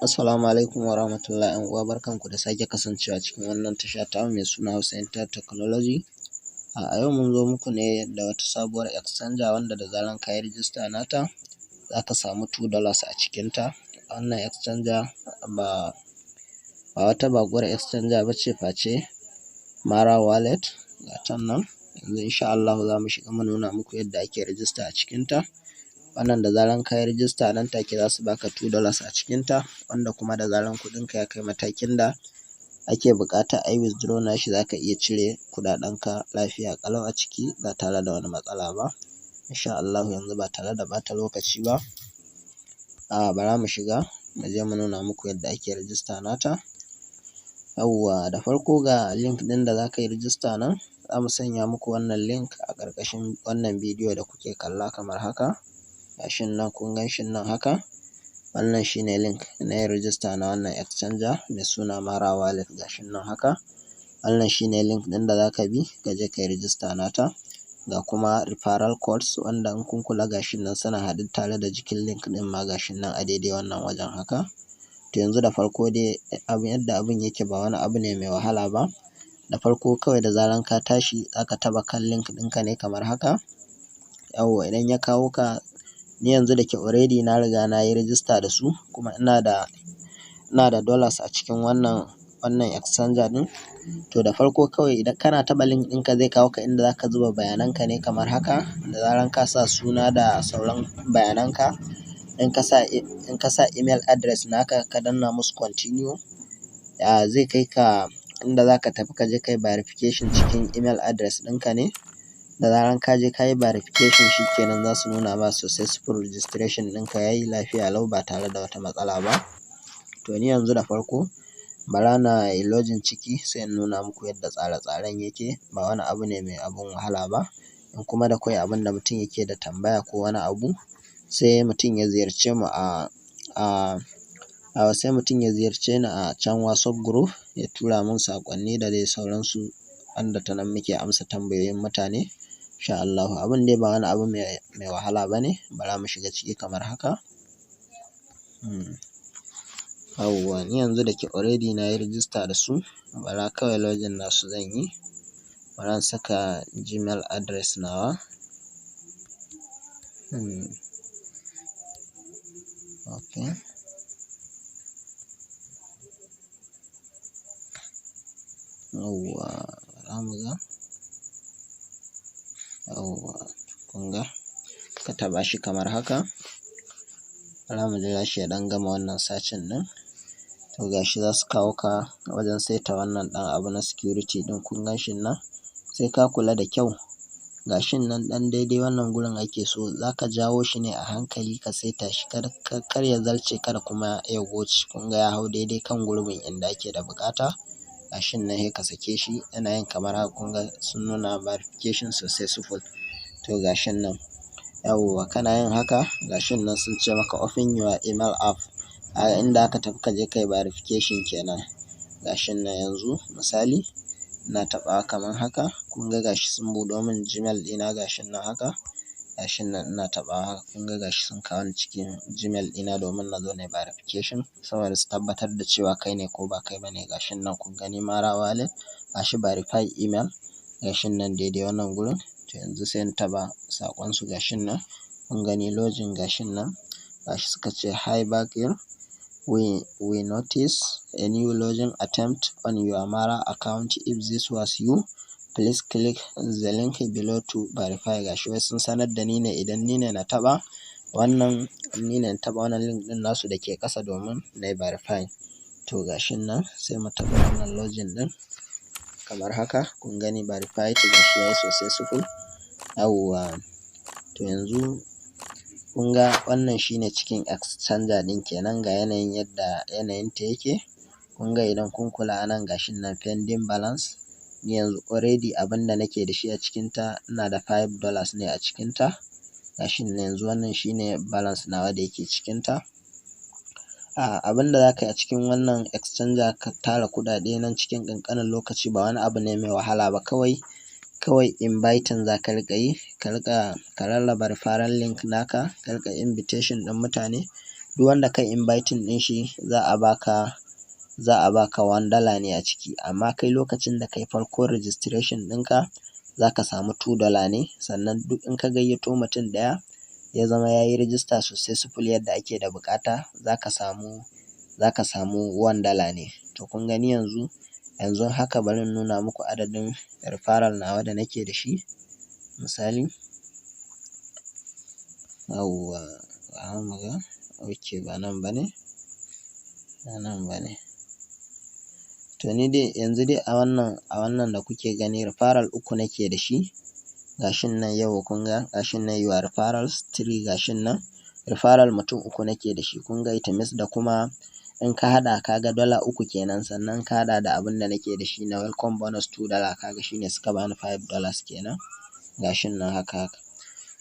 Assalamu alaikum warahmatullahi. ‘Yan uwa, barkanku da sake kasancewa cikin wannan tasha tamu mai suna Hausa Internet Technology. A yau mun zo muku ne da wata sabuwar exchanger wanda da zaran ka yi rijista nata, za ka samu $2 a cikinta. Wannan exchanger ba wata baƙuwar exchanger ba ce face Mara Wallet. Ga ta nan yanzu, insha Allahu za mu shiga mu nuna muku yadda ake rijista a cikinta. Wannan da zaran ka yi rijista, nan take za su baka $2 a cikinta, wanda kuma da zaran kuɗinka ya kai matakin da ake buƙata a yi withdraw nashi, za ka iya cire kuɗaɗenka lafiya ƙalau a ciki ba tare da wani matsala ba. Insha Allahu yanzu ba tare da ɓata lokaci ba, bara mu shiga mu je mu nuna muku yadda ake rijista nata. Yawwa, da farko ga link ɗin da za ka yi rijista nan. Za mu sanya muku wannan link a ƙarƙashin wannan bidiyo da kuke kalla kamar haka. Ga shi nan, kun gan shi nan haka. Wannan shi ne link na yin rijista na wannan exchanger mai suna Mara Wallet. Ga shi nan haka. Wannan shi ne link ɗin da za ka bi ka je ka yi rijista nata. Ga kuma referral codes, wanda in kun kula, ga shi nan suna haɗe tare da jikin link ɗin ma, ga shi nan a daidai wannan wajen haka. To, yanzu da farko dai abu yadda abun yake ba wani abu ne mai wahala ba. Da farko kawai da zaran ka tashi, za ka taɓa kan link ɗinka ne kamar haka. Yawwa, idan ya kawo ka, ni yanzu da ke already na riga na yi rijista da su, kuma ina da dollars a cikin wannan exchanger ɗin. To, da farko kawai idan kana taɓa link ɗinka, zai kawo ka inda za ka zuba bayanan ka ne kamar haka. Da zaran ka sa suna da sauran bayanan ka, in ka sa email address naka, ka danna musu continue, zai kai ka inda za ka tafi ka je ka yi verification cikin email address ɗinka ne. Da zaran ka je ka yi verification, shikenan, za su nuna ma successful registration ɗinka yayi lafiya lau ba tare da wata matsala ba. To, ni yanzu da farko bara na yi login ciki, sai in nuna muku yadda tsare-tsaren yake. Ba wani abu ne mai abun wahala ba. In kuma da kwai abin da mutum yake da tambaya ko wani abu, sai mutum ya ziyarce ni a can WhatsApp group, ya tura mun saƙonni da dai sauransu, wanda ta nan muke amsa tambayoyin mutane, insha Allahu. Abun dai ba wani abu mai wahala ba ne. Bara mu shiga ciki kamar haka. Yawwa, ni yanzu da ke already na yi rijista da su, bara kawai login nasu zan yi. Bara in saka Gmail address nawa. Okay. Yawwa, bara mu ga. Yawwa, kun ga, ka taɓa shi kamar haka. Bara mu jira shi ya ɗan gama wannan searching ɗin. To, gashi za su kawo ka wajen saita wannan ɗan abu na security ɗin. Kun gan shi nan, sai ka kula da kyau. Gashin nan ɗan daidai wannan gurin ake so za ka jawo shi ne a hankali ka saita shi, kar ya zarce, kada kuma ya goce. Kun ga ya hau daidai kan gurbin inda ake da buƙata. Gashin nan, sai ka sake shi. Yana yin kamar haka, kun ga sun nuna verification successful. To, gashin nan. Yawwa, kana yin haka, gashin nan sun ce maka "Open your email app". A inda aka tafi ka je ka yi verification kenan. Gashin nan yanzu misali ina taɓawa kamar haka, kun ga gashi sun buɗo min Gmail ɗina, gashin nan haka. Gashin nan ina taɓawa haka, kun ga gashi sun kawo ni cikin Gmail ɗina domin na zo na yi verification, saboda su tabbatar da cewa kai ne ko ba kai ba ne. Gashin nan, kun gani, Mara Wallet, gashi verify email, gashin nan daidai wannan gurin. To, yanzu sai in taɓa saƙon su. Gashin nan, kun gani, login. Gashin nan, gashi suka ce, "Hi Bakir, we notice a new login attempt on your Mara account. If this was you, please click the link below to verify." Gashi wai sun sanar da ni ne idan ni ne na taɓa wannan, ni ne na taɓa wannan link ɗin nasu da ke ƙasa domin na yi verify. To, gashin nan, sai mu taɓa wannan login ɗin kamar haka. Kun gani, verified, gashi yayi successful. Yawwa, to yanzu kun ga wannan shine cikin exchanger ɗin kenan. Ga yanayin yadda yanayin ta yake. Kun ga, idan kun kula a nan, gashin nan pending balance. Ni yanzu already abin da nake da shi a cikinta, ina da $5 ne a cikinta. Gashin nan, yanzu wannan shine balance nawa da yake cikinta. Abin da za ka yi a cikin wannan exchanger ka tara kuɗaɗe nan cikin ƙanƙanin lokaci ba wani abu ne mai wahala ba. Kawai inviting za ka riƙa yi, ka riƙa ka rarraba referral link naka, ka riƙa invitation ɗin mutane. Duk wanda kai inviting ɗin shi, za a baka $1 ne a ciki, amma kai lokacin da kai farko registration ɗinka, za ka samu $2 ne. Sannan duk in ka gayyato mutum ɗaya ya zama ya yi register successful yadda ake da buƙata, za ka samu $1 ne. To, kun gani yanzu haka, bari in nuna muku adadin referral nawa da nake da shi misali. Yawwa, bara mu ga. Ok, ba nan ba ne, ba nan ba ne. To, ni dai yanzu dai a wannan da kuke gani, referral uku nake da shi. Gashin nan yau kun ga gashin nan, your referrals three, gashin nan referral mutum uku nake da shi. Kun ga ita da kuma in ka haɗa, ka ga $3 kenan. Sannan ka haɗa da abin da nake da shi na welcome bonus $2, kaga shine suka bani $5 kenan. Gashin nan haka haka.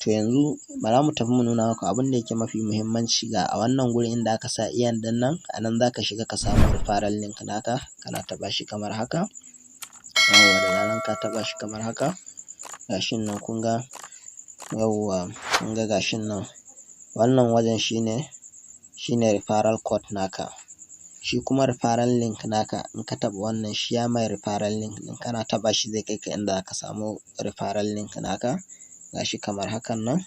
To, yanzu bara mu tafi mu nuna muku abin da yake mafi muhimmanci. Ga a wannan gurin inda aka sa earn ɗin nan, a nan za ka shiga ka samu referral link naka. Kana taɓa shi kamar haka. Yawwa, da zaran ka taɓa shi kamar haka, gashin nan kun ga. Yawwa, kun ga gashin nan, wannan wajen shine referral code naka. Shi kuma referral link naka, in ka taɓa wannan share my referral link ɗin, kana taɓa shi zai kai ka inda zaka samu referral link naka. Gashi kamar hakan nan.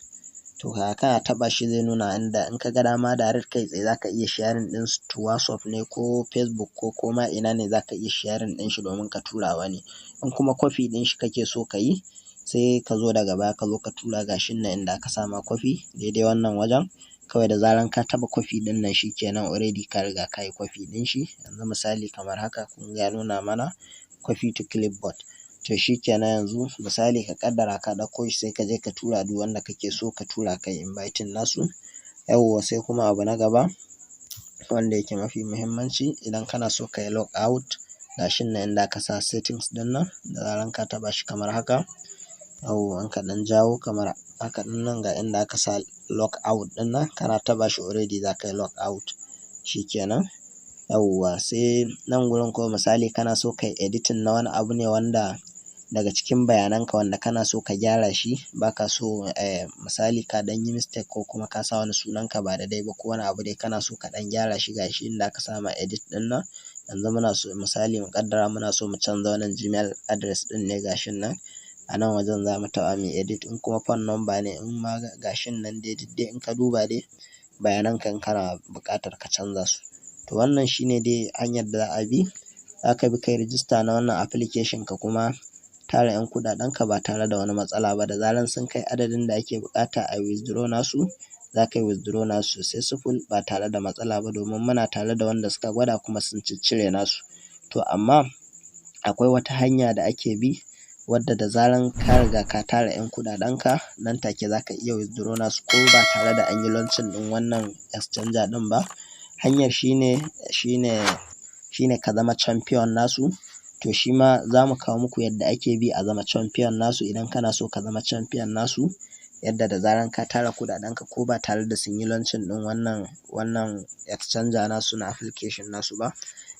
To, kana taɓa shi zai nuna inda in ka ga dama direct kai tsaye zaka iya sharing ɗin su to WhatsApp ne ko Facebook ko koma ina ne, zaka iya sharing ɗin shi domin ka tura wani. In kuma copy ɗin shi kake so ka yi, sai ka zo daga baya ka zo ka tura, gashin nan inda aka sama copy daidai wannan wajen. Kawai da zaran ka taɓa copy ɗin nan, shikenan, already ka riga ka yi copy ɗin shi. Yanzu misali kamar haka, kun ga ya nuna mana copy to clipboard. To, shikenan. Yanzu misali ka ƙaddara ka ɗauko shi, sai ka je ka tura duk wanda kake so ka tura, kai inviting nasu. Yawwa, sai kuma abu na gaba wanda yake mafi muhimmanci, idan kana so ka yi log out, gashin nan inda aka sa settings ɗin nan, da zaran ka taɓa shi kamar haka. Yawwa, in ka ɗan jawo kamar haka ɗin nan, ga inda aka sa log out ɗin nan, kana taɓa shi already za ka yi log out, shikenan. Yawwa, sai nan gurin ko misali kana so ka yi editing na wani abu ne wanda daga cikin bayanan ka wanda kana so ka gyara shi, baka so misali ka ɗan yi mistake ko kuma ka sa wani sunan ka ba daidai ba ko wani abu dai kana so ka ɗan gyara shi, gashi inda aka sa ma edit ɗin nan. Yanzu muna so misali mu ƙaddara muna so mu canza wannan Gmail address ɗin ne, gashin nan a nan wajen za mu taɓa mu edit. In kuma phone number ne, in ma gashin nan dai duk dai in ka duba dai bayanan ka in kana buƙatar ka canza su. To, wannan shine dai hanyar da za a bi, za ka bi kai rijista na wannan application, ka kuma tara 'yan kuɗaɗen ka ba tare da wani matsala ba. Da zaran sun kai adadin da ake buƙata a withdraw nasu, za ka yi withdraw nasu successful ba tare da matsala ba, domin muna tare da wanda suka gwada kuma sun ciccire nasu. To, amma akwai wata hanya da ake bi wadda da zaran ka riga ka tara 'yan kuɗaɗen ka, nan take za ka iya withdraw nasu ko ba tare da an yi launching ɗin wannan exchanger ɗin ba. Hanyar shine ka zama champion nasu. To, shi ma za mu kawo muku yadda ake bi a zama champion nasu. Idan kana so ka zama champion nasu, yadda da zaran ka tara kuɗaɗen ka ko ba tare da sun yi launching ɗin wannan exchanger nasu na application nasu ba,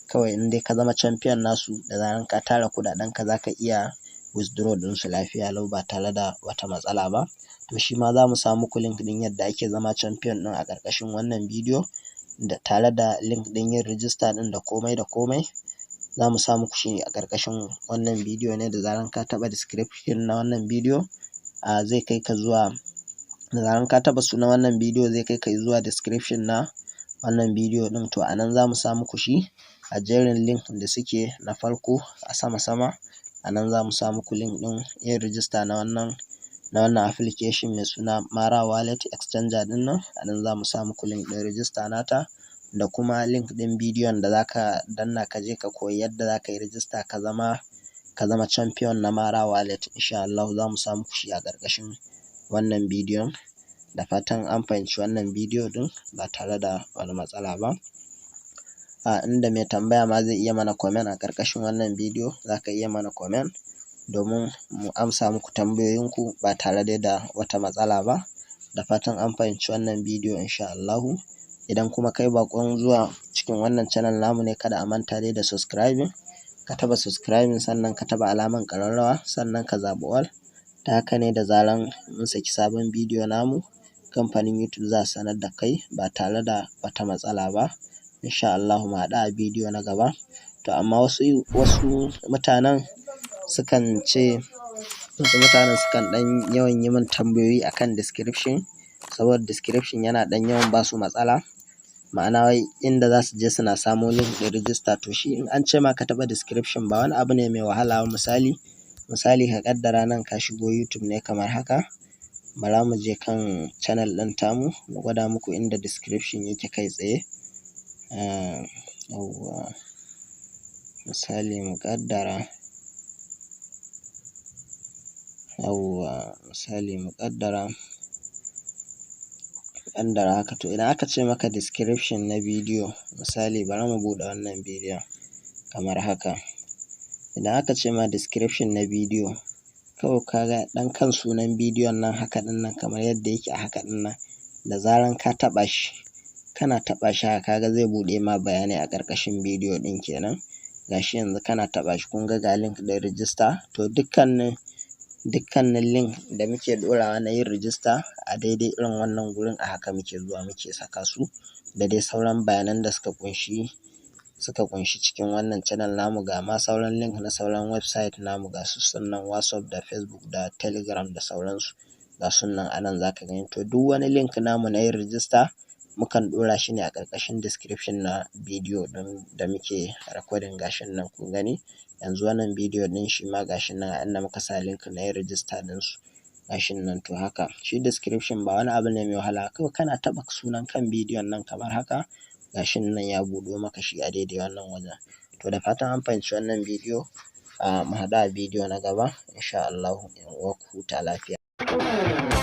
kawai in dai ka zama champion nasu, da zaran ka tara kuɗaɗen ka, za ka iya withdraw ɗinsu lafiya lau ba tare da wata matsala ba. To, shi ma za mu sa muku link ɗin yadda ake zama champion ɗin a ƙarƙashin wannan bidiyo, da tare da link ɗin yin rijista ɗin da komai da komai, za mu sa muku shi a ƙarƙashin wannan bidiyo ne. Da zaran ka taɓa description na wannan bidiyo, a zai kai ka zuwa, da zaran ka taɓa sunan wannan bidiyo, zai kai ka zuwa description na wannan bidiyo ɗin. To, a nan za mu sa muku shi a jerin link da suke na farko a sama sama. A nan za mu sa muku link ɗin yin rijista na wannan application mai suna Mara Wallet Exchanger ɗin nan. A nan za mu sa muku link ɗin rijista nata da kuma link ɗin bidiyon da za ka danna ka je ka koyi yadda za ka yi rijista ka zama champion na Mara Wallet. Insha Allahu za mu sa muku shi a ƙarƙashin wannan bidiyon. Da fatan an fahimci wannan bidiyo ɗin ba tare da wani matsala ba. A inda mai tambaya ma zai iya mana comment a ƙarƙashin wannan bidiyo. Za ka iya mana comment domin mu amsa muku tambayoyinku ba tare dai da wata matsala ba. Da fatan an fahimci wannan bidiyo, insha Allahu. Idan kuma kai baƙon zuwa cikin wannan channel namu ne, kada a manta dai da subscribing, ka taɓa subscribing, sannan ka taɓa alaman ƙararrawa, sannan ka zaɓi all. Ta haka ne da zaran mun saki sabon bidiyo namu, kamfanin YouTube za su sanar da kai ba tare da wata matsala ba. Insha Allahu mu haɗu a bidiyo na gaba. To amma wasu mutanen sukan ce, wasu mutanen sukan ɗan yawan yi min tambayoyi akan description, saboda description yana ɗan yawan basu matsala, ma'ana wai inda za su je suna samo link ɗin register. To shi in an ce ma ka taɓa description, ba wani abu ne mai wahala ba. Misali, ka ƙaddara nan ka shigo YouTube ne kamar haka. Bara mu je kan channel ɗin tamu mu gwada muku inda description yake kai tsaye. Yawwa, misali mu ƙaddara, yawwa, misali mu ƙaddara haka. To idan aka ce maka description na bidiyo, misali bari mu buɗe wannan bidiyon kamar haka. Idan aka ce ma description na bidiyo, kawai ka ga ɗan kan sunan bidiyon nan haka ɗin nan, kamar yadda yake a haka ɗin nan, da zaran ka taɓa shi, kana taɓa shi haka, ka ga zai buɗe ma bayanai a ƙarƙashin bidiyo ɗin kenan. Ga shi yanzu kana taɓa shi, kun ga ga link ɗin register. To dukkanin link da muke ɗorawa na yin register, a daidai irin wannan gurin a haka muke zuwa muke saka su, da dai sauran bayanan da suka ƙunshi cikin wannan channel namu. Ga ma sauran link na sauran website namu, ga su sannan WhatsApp da Facebook da Telegram da sauransu, ga su nan a nan za ka gani. To duk wani link namu na yin register, mukan ɗora shi ne a ƙarƙashin description na bidiyo ɗin da muke recording. Ga shi nan kun gani, yanzu wannan bidiyo ɗin shi ma ga shi nan a inda muka sa link na yin register ɗinsu, ga shi nan. To haka shi description, ba wani abu ne mai wahala. Kawai kana taɓa sunan kan bidiyon nan kamar haka, ga shi nan ya buɗo maka shi a daidai wannan wajen. To da fatan an fahimci wannan bidiyo. Mu haɗu a bidiyo na gaba insha Allahu. 'Yan uwa, ku huta lafiya.